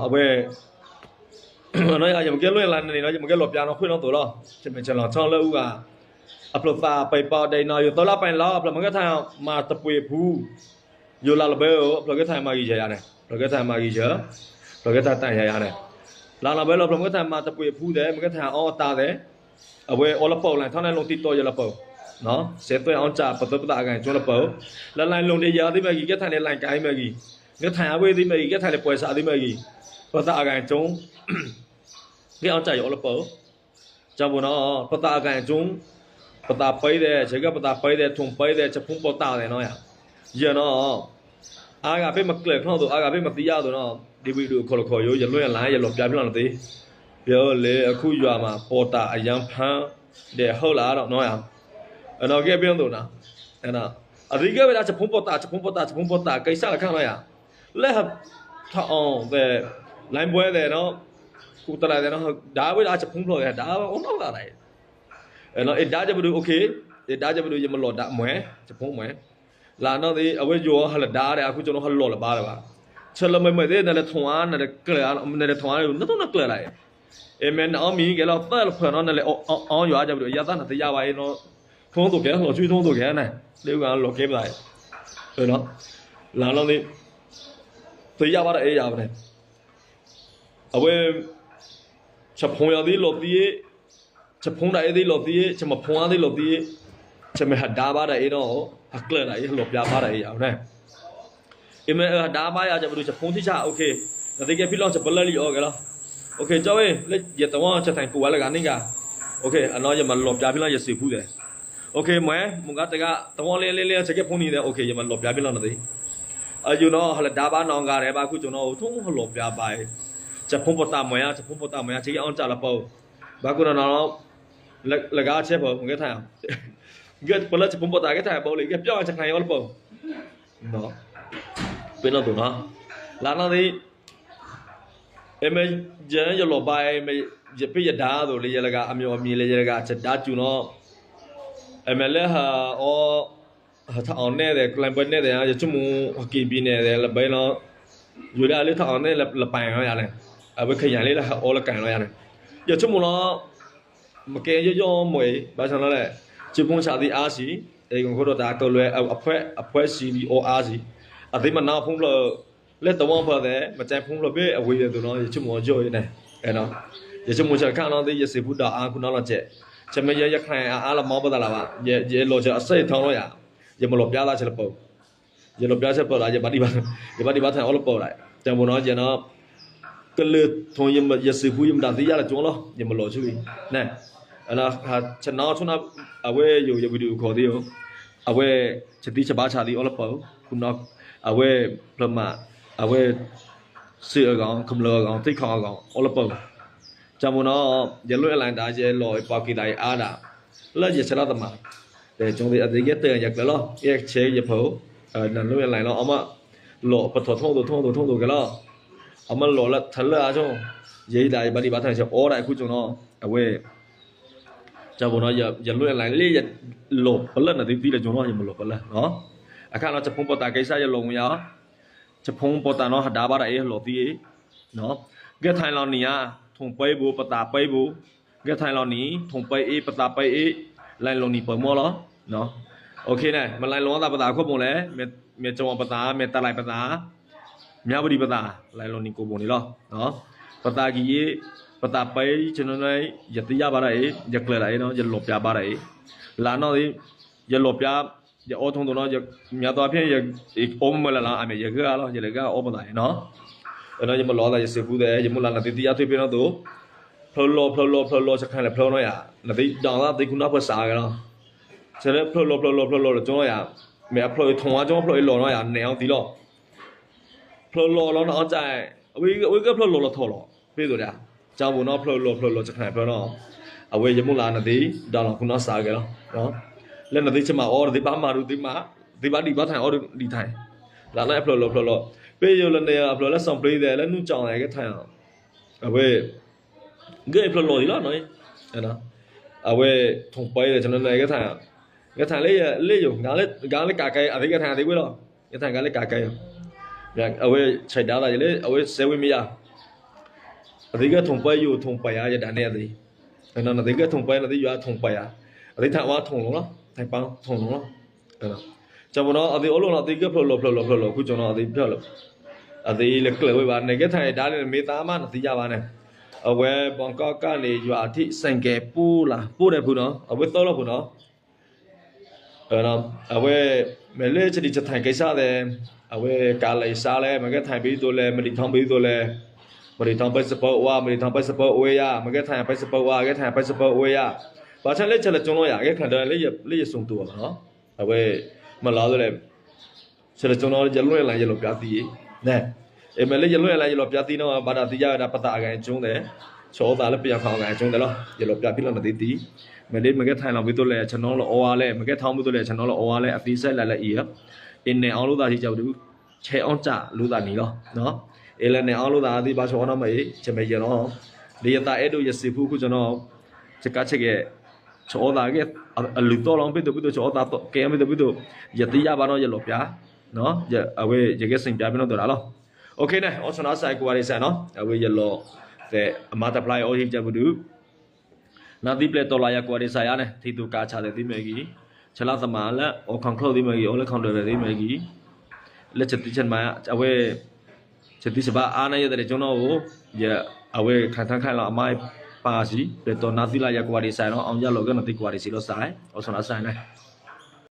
အဝဲ ယမ့ၢ်ကဲလီၤလၢန့ၣ်နီၤ ယမ့ၢ်ကဲလီၤပျါနီၤ ဃ့ၢ်နီၣ်သိးလီၤ ယမ့ၢ်ဆဲးလီၤဆီလၢအူဂၤ အဖျိးသးပံးပီဒဲးနီၤ ယသီလၢပှဲၤလီၤ အဖျိးမ့ၢ်ကဲထီၣ်မၤတပှ့ၤအဖု ယိၤလၢလၢဘၢဧိၤ အဖျိးကဲထီၣ်မၤဂ့ၤယၤန့ၣ် အဖျိးကဲထီၣ်မၤဂ့ၤယၤ အဖျိးကဲထီၣ်တၢ်ယၤယၤန့ၣ်, လၢလၢဘၢလီၤ အဖျိးမ့ၢ်ကဲထီၣ်မၤတပှ့ၤအဖုဒဲး မ့ၢ်ကဲထီၣ်အီအတၢ်ဒဲး, အဝဲအီလၢပှဲၤ လဲၤထီၣ်န့ၣ် လိၣ်တံၤတီၤယၤလၢပှဲၤ စဲးသွဲၣ်အီၣ်စၢ် ပသုပသးအဂၤကၠိလၢပှဲၤ, လၢလဲၤလိၣ်ဒ်ယၤသ့ၣ်မ့ၢ်ဂ့ၤ ကဲထီၣ်န့ၣ် လဲၤကၤသ့ၣ်မ့ၢ်ဂ့ၤ, ကဲထီၣ်အဝဲသ့ၣ်မ့ၢ်ဂ့ၤ ကဲထီၣ်န့ၣ် ပှဲၤစးသ့ၣ်မ့ၢ်ဂ့ၤ, ပသးအဂၤကၠိ ကဲအီၣ်စၢ်ယအီလၢပှဲၤ ကၠၢ်ပူၤနီၤ ပသးအဂၤကၠိ ပသးပှဲၤဒဲး ဆဲးကဲပသးပှဲၤဒဲး ထိၣ်ပှဲၤဒဲး ဆၢဖှိပသးဒဲးနီၤယၤ, ယနီၤ အါဂၤဖဲမကျၢၤခီၣ်သိး အါဂၤဖဲမသံယါသိးနီၤ ဒံးဝံၤဒုးခိၣ်လၢခိၣ်ယိ ယလွံၢ်အလါ ယလီၤပျါဖဲလီၤနသ့, ယလၢအခုယွၤမး ပိာ်တၢ်အယါဖါ ဒဲးဟၢလၢဒီးနီၤယၤ, အနီၢ်ကဲဖဲလီၤသိးနီၤ, အသံကဲဝဲဒၣ် ဆၢဖှိပသး ဆၢဖှိပသး ဆၢဖှိပသး ကဲစၢ်လၢခါနီၤယၤ, လၢ ထီၣ်အီၣ်သဲး လဲၤဘှဲသဲးနီၤ ကူၣ်တရံးသဲးနီၤ ဒါဝဲဒၣ်ဆၢဖှိဖျိသဲး ဒါအိၣ်နီတဂၤဒၣ်အံၤ, အဒါကဲပဒုး okay အဒါကဲပဒုး ယမၤလီၤဒါမ့ၢ် ဆၢဖှိမ့ၢ်, လၢနီၢ်သ့ၣ် အဝဲယိၤဟးလၢဒါဒီး အဃိကၠိနီၤ ဟးလီၤလၢၤဘၣ်လၢၤဘၣ်, ဆၢလၢမ့ၢ်မ့ၢ်သ့ၣ် နလဲၤထိၣ်အါ နလဲၤကျၢၤအါ နထိၣ်နကျၢၤဒၣ်အံၤ, အမ့ၢ်နအီၣ်မံၤကဲလီၤ သၢလၢဖၢၣ်နီၤ နလဲၤအီယွၤအါကဲပဒုး အယါသၣ်နသ့ၣ်ညါဘၣ်အံၤနီၤ, ထိၣ်သိးကဲ လီၤဆူထိၣ်သိးကဲန့ၣ် လၢအဂၤလီၤကဲပသးအံၤ, လၢနီၢ်သ့ၣ် သ့ၣ်ညါဘၣ်ဒီးအ့ယၤန့ၣ် အဝဲ ဆၢဖှိယၤသ့ၣ်လီၤသံ, ဆၢဖှိဒၣ်အ့သ့ၣ်လီၤသံ, ဆၢမၤဖှိအါသ့ၣ်လီၤသံ, ဆၢမ့ၢ်ဟးဒါဘၣ်ဒၣ်အ့နီၤ, ဟးကျၢၤဒၣ်အ့ ဟးလီၤပျါဘၣ်ဒၣ်အ့ယၤန့ၣ်, အမ့ၢ်ဟးဒါဘၣ်ယၤ ကဲပဒုး ဆၢဖှိထံၣ်ဆၣ် okay, နသ့ၣ်ကဲဖံလီၤ ဆၢပလၢၢ်လံအီၤကဲလီၤ, okay ကၠီဝဲ လၢယတဝီ ဆၢထၢၣ်ကိးဝဲလၢဂၤန့ၣ်ဂၤ, okay အနီၢ် ယမၤလီၤပျါဖံလီၤ ယစံးဖုသဲး, okay မ့ၢ် မုၢ်ဂၤတဂၤ တဝီလ့လ့လ့ ဆၢကဲဖှိနံၤသဲး okay ယမၤလီၤပျါဖံလီၤနသ့ၣ် အယိၤနီၤ ဟးလၢဒါဘၣ်နီၢ်ဂၤရဲၣ်ဘၣ် ခုကၠိနီၤ ထိၣ်ဟးလီၤပျါဘၣ်အံၤ, ဆၢဖှိပသးမ့ၢ်ဧါ ဆၢဖှိပသးမ့ၢ်ဧါ ဆၢကဲအီၣ်စၢ်လၢပှဲၤ, ဘၣ်ခုနီၤနီၤ လၢဂၤဆဲးဖိ မ့ၢ်ကဲထီၣ် ကဲပလၢဆၢဖှိပသးကဲထီၣ်ဘၣ်လံ ကဲပျီဆၢခါအံၤအီလၢပှဲၤ, ဖဲနီၢ်သိးနီၤ လၢနီၢ်သ့ၣ် အမ့ၢ် ယဲယလီၤဘၣ်အံၤ မ့ၢ်ယဖဲယဒါသိးလၢယလၢဂၤ အမံၤအီၤမံၤလၢယလၢဂၤ ဆၢဒါစူၤနီၤ, အမ့ၢ်လၢဟးအီ ဟးထီၣ်အီၣ်နဲၣ်သဲး ကျဲဘၢနဲၣ်သဲး ယဆိကမိၣ်ဟဲက့ၤဘံနဲၣ်သဲး လၢဘဲနီၤ, ယိၤဒၣ်လၢထီၣ်အီၣ်နဲၣ်လၢပၢ်လၢပၢ်နီၤယၤန့ၣ်, အဝဲခဲညါလံလၢဟးအီလၢကၢ်နီၤယၤန့ၣ်, ယဆိကမိၣ်လီၤ မ့ၢ်ကဲယီၢ်ယီၢ်မ့ၢ်အံၤ ဘၣ်ဆၣ်နီၤလဲၣ်, ဆံဖုဆးသံအါဆံး, အဲၣ်ကီၢ်ခိၣ်ဒီးတၢ်ကလုၢ် အဖှဲၣ်စံးလံအီအါဆံး, အသ့မနါဖုံဖျၢၣ် လၢတဝီဖၢၣ်သဲး မကဲဖုံဖျၢၣ်ဘ့ၣ်အဝံၤသဲးသိးနီၤ ယဆိကမိၣ်ယိၣ်အံၤန့ၣ်, ယဆိကမိၣ်ဆၢတခါနီၤသ့ၣ် ယစံးဖုဒီးအါ ခုနီၤလီၤစဲး, ဆၢမ့ၢ်ယဲယချဲးအါအါလီၤမၤပသးလၢၤဘၣ်, ယလီၤစဲးအစဲးထီလီၤယၤ, ယမၤလီၤပျါသးဆၢလၢပှဲၤ ယလီၤပျါဆၢပှဲၤလီၤ ယဘၣ်ဒံးဘၣ် ယဘၣ်ဒံးဘၣ်ထၢၣ်အီလၢပှဲၤဒၣ်, တၢ်မ့ၢ်နီၤ ယနီၤ ကလုၢ်ထိးယစံးဖု ယမတၤသံယါလၢကၠိလီၤ ယမၤလီၤဆူအံၤ, ဆနါဆိနါ အဝဲယိၤယဝံၤဒုးခီၣ်သံဧိၤ, အဝဲ ဆသံဆဘါဆးသံအီလၢပှဲၤ, အဝဲ ဖျၢၣ်မး အဝဲ စ့အဂီၢ် ကမျၢၢ်အဂီၢ် ထံကီၢ်အဂီၢ် အီလၢပှဲၤ, တၢ်မ့ၢ်နီၤ ယလွံၢ်အလါဒၣ် ယလီၤပှၤက့ၤသးအါဒၣ် လၢယဆဲးလီၤသမး ဒီးကၠိသ့ၣ်အသ့ၣ်ကဲတၢၢ်ယကျၢၤလီၤ ယဆဲးယဖိ နလွံၢ်အလါလီၤ အမ့ၢ်လီၤပထီၣ်ထိၣ်သိးထိၣ်သိးထိၣ်သိးကဲလီၤ, အမ့ၢ်လီၤလၢထလၢအါဆိ, ယအံၤဒၣ်ယဘၣ်ဒံးဘၣ်ထၢၣ်ဆၢအီဒၣ်အံၤဃုကၠိနီၤ, အဝဲ တၢ်မ့ၢ်နီၤ ယလွံၢ်အလါလံ ယလီၤပလၢၢ်နသံသံလၢကၠိနီၤ ယမၤလီၤပလၢၢ်နီၤ, အခါနီၤ ဆၢဖိပီၤတၢ်ကဲစၢ်ယလီၤဝံၤယါ ဆၢဖိပီၤတၢ်နီၤ ဟးဒါဘၣ်ဒၣ်အ့ၣ် ဟးလီၤသံအ့ၣ်, ဂဲၤထၢၣ်လီၤနံၤဧါ, ထိၣ်ပှဲၤဘိ ပသးပှဲၤဘိ, ဂဲၤထၢၣ်လီၤနံၤ ထိၣ်ပှဲၤအ့ၣ် ပသးပှဲၤအ့ၣ်, လဲၤလီၤနံၤပှဲၤမီၢ်လီၤ, န့ၣ် မ့ၢ်လဲၤလီၤသးပသးခိၣ်ဘိလဲၣ်, မ့ၢ်ကဝီၤပသး မ့ၢ်တၢ်လဲၤပသး, မၠါဝတံၤပသး, လဲၤလီၤနံၤကိးဘိန့ၣ်လီၤ, ပသးကံၤအ့ၣ်, ပသးပှဲၤအ့ၣ် ဆၢနီၤနီၤ ယသံယါဘၣ်ဒၣ်အ့ၣ် ယကျၢၤဒၣ်အ့ၣ်နီၤ ယလီၤပျါဘၣ်ဒၣ်အ့ၣ်, လၢနီၢ်သ့ၣ် ယလီၤပျါ ယအီထိၣ်သိးနီၤ ယမၠါသီဖဲ ယအီမ့ၢ်မ့ၢ်လၢ်လၢ် အမ့ၢ်ယဂ့ၢ်အါလီၤ ယလဲၤဂ့ၢ်အီပသးန့ၣ်နီၤ, ယမၤလီၤသးယစံးဖုသဲး ယမုၢ်လၢ်နသံသံယါထွ့ဖဲနီၣ်သိး, ဖျိလီၤဖျိလီၤဖျိလီၤ ဆၢခါလဲၣ်ဖျိနီၤယၤ နသံဒီးသးသံခုနၢ်ပှၤစးဂဲၤလီၤ, ဆၢဖျိလီၤဖျိလီၤဖျိလီၤလၢကၠိနီၤယၤ, မ့ၢ်အဖျိအံၤထိၣ်ဝါကၠိဖျိအံၤလီၤနီၤယၤ နဲၣ်အီၤသံလီၤ, ဖျိလီၤလီၤနီၤအီၣ်ကၠၢ် အဝဲဂဲၤဖျၢၣ်လီၤလီၤထီၣ်လီၤ ဖဲသိးဒၣ် ကၠၢ်ပူၤနီၢ်ဖျၢၣ်လီၤဖျၢၣ်လီၤ ကခါဖျၢၣ်နီၢ် အဝဲယမုၢ်လၢ်နသ့ ဒီးလီၤဃုနီၢ်စးကဲလီၤ လၢနသ့ၣ်ဆၢမၤအီၤ နသ့ၣ်ဘၣ်မၤဒုးသ့ၣ်မၤ သ့ၣ်ဘၣ်ဒံးဘၣ်ထၣ်အီၤဒုးဒံးထၣ် လၢအဖျၢၣ်လီၤဖျၢၣ်လီၤ ပယိၤလၢန့ၣ် အဖျၢၣ်လၢစီၣ်ပျံၤသဲး လၢနူၢ်ကၠီၣ်သဲး ကဲထၣ် အဝဲ ဂဲၤဖျၢၣ်လီၤဒံးလီၤနီၤ အဝဲ ထိၣ်ပၢယၤ ကဲထၣ် ကဲထၣ်လၢယလ့ယိၤ ဂၤလၢကးကဲ အသ့ၣ်ကဲထၣ်သ့ဝဲလီၤ ကဲထၣ်ဂၤလၢကးကဲ အဝဲဆဲးဒါသးယလၢ အဝဲစဲးဝံၤမ့ၢ်ယၤ အသ့ၣ်ဂဲၤထိၣ်ပၢယိၤ ထိၣ်ပၢယၤ ယဒၣ်နဲအသ့ၣ် နသ့ၣ်ဂဲၤထိၣ်ပၢ နသ့ၣ်ယွၤထိၣ်ပၢယၤ အသ့ၣ်ထၣ်ဝဲထိၣ်လီၤလီၤ ထၣ်ပၢထိၣ်လီၤလီၤ ကၠၢ်ပူၤနီၢ် အသ့ၣ်အိၣ်လီၤနီၤ အသ့ၣ်ဂဲၤဖျၢၣ်လီၤဖျၢၣ်လီၤဖျၢၣ်လီၤ ခူကၠီၣ်နီၢ် အသ့ၣ်ဖျၢၣ်လီၤ အသ့ၣ်လၢကျၢၤဝဲဘၣ် နကဲထၣ်အံၤဒါန့ၣ် နမ့ၢ်သးမး နသ့ၣ်ညါဘၣ်န့ၣ် အဝဲ ဘီကီကၢ်န့ၣ် ယွၤထံၣ်စဲးကဲးပူလၢ် ပူဒဲးဖုနီၤ အဝဲသီလီၤဖုနီၤ အဝဲ မ့ၢ်လၢဆဒံဆထၢၣ်ကဲစၢ်သဲး အဝဲကးလၢယစၢ်လဲၣ် မ့ၢ်ကဲထၣ်ဘံဒိလဲၣ် မဒံထီဘံဒိလဲၣ် မဒံထီပဲစပၢအဝါ မဒံထီပဲစပၢအဝဲယၤ မ့ၢ်ကဲထၣ်ပဲစပၢအဝါ ကဲထၣ်ပဲစပၢအဝဲယၤ ဘၣ်ဆၣ်လၢဆဲးလၢကၠိနီၢ်ယၤ ကဲထၣ်ဒီးလၢယစိၤတူာ်ဘၣ်နီၤ အဝဲ မၤလီၤဒ်လဲၣ် ဆဲးလၢကၠိနီၢ် ယလွဲၢ်လၢယလီၤပျးသံ အမ့ၢ်လၢယလွဲၢ်လၢယလီၤပျးသံနီၤ ဘၣ်ဒီးသံယါဝဲဒၣ်ပသးအဂၤအကၠိသဲး ဆီအိၣ်သးလၢပယီၤခီအဂၤအကၠိသဲးလီၤ ယလီၤပျးဖဲလီၤနသ့ၣ်သံ မ့ၢ်လၢမ့ၢ်ကဲထၣ်လီၤဘံဒိလဲၣ် ဆနီလီၤအီဝါလဲၣ် မ့ၢ်ကဲထၣ်ဘံဒိလဲၣ် ဆနီလီၤအီဝါလဲၣ် အသံစဲးလၢလၢအံၤ အ့ၣ်နဲၣ်အီလိာ်သးထံကၠၢ်ပဒုး ဆဲးအီၣ်စၢ်လိာ်သးနံၤလီၤ အ့ၣ်လၢနဲၣ်အီလိာ်သးသံဘၣ်ဆီအိၣ်နီၢ်မ့ၢ်အံၤ ဆဲးမဲာ်ယဲၢ်နီၤ ဒ်ယသးအဲၣ်ဒိးယစံးဖုခူကၠီနီၤ ယကးဆဲးကဲး ဆီအိၣ်သးကဲ အလုၢ်သီၣ်လီၤ ဘ့ၣ်သိးဘ့ၣ်သိး ဆီအိၣ်သးကဲမ့ၢ်သိးဘ့ၣ်သိး ယသံယါဘၣ်နီၤ ယလီၤပျး အဝဲယကဲစ့ၣ်ပျးဖဲနီၣ်သရၣ်လီၤ OK န့ၣ် အိၣ်ဆီနီၣ်အစၢ်ကွၢ်ဒံးစဲးနီၤ အဝဲယလီၤ သဲးအမၤတဖျါအီၤဟံၣ်ကၠၢ်ပဒုး နသံပျဲၢ်တီၤလၢယကွၢ်ဒံးစဲးယါန့ၣ် ထံၣ်သူၣ်ကးဆးသဲးသံမ့ၢ်ဂ့ၤ ဆလါသမၣ်လၢအိၣ်ခီၣ်ချီသံမ့ၢ်ဂ့ၤ အိၣ်လၢခီၣ်ဒၢၣ်သဲးသံမ့ၢ်ဂ့ၤ လၢဆသံဆမး အဝဲ ဆသံစဘၣ်အါန့ၢ်ယသရ့ၣ်ကၠိနီၣ်ဧိၤ ယ အဝဲခါထါခါလီၤအမါပၢ်စံး ပျဲၢ်တီၤနသံလၢယကွၢ်ဒံးစဲးနီၤ အီၣ်ယၢ်လီၤကဲနီၤသံကွၢ်ဒံးစဲးလီၤစဲး အိၣ်ဆီနီၣ်အစၢ်န့ၣ်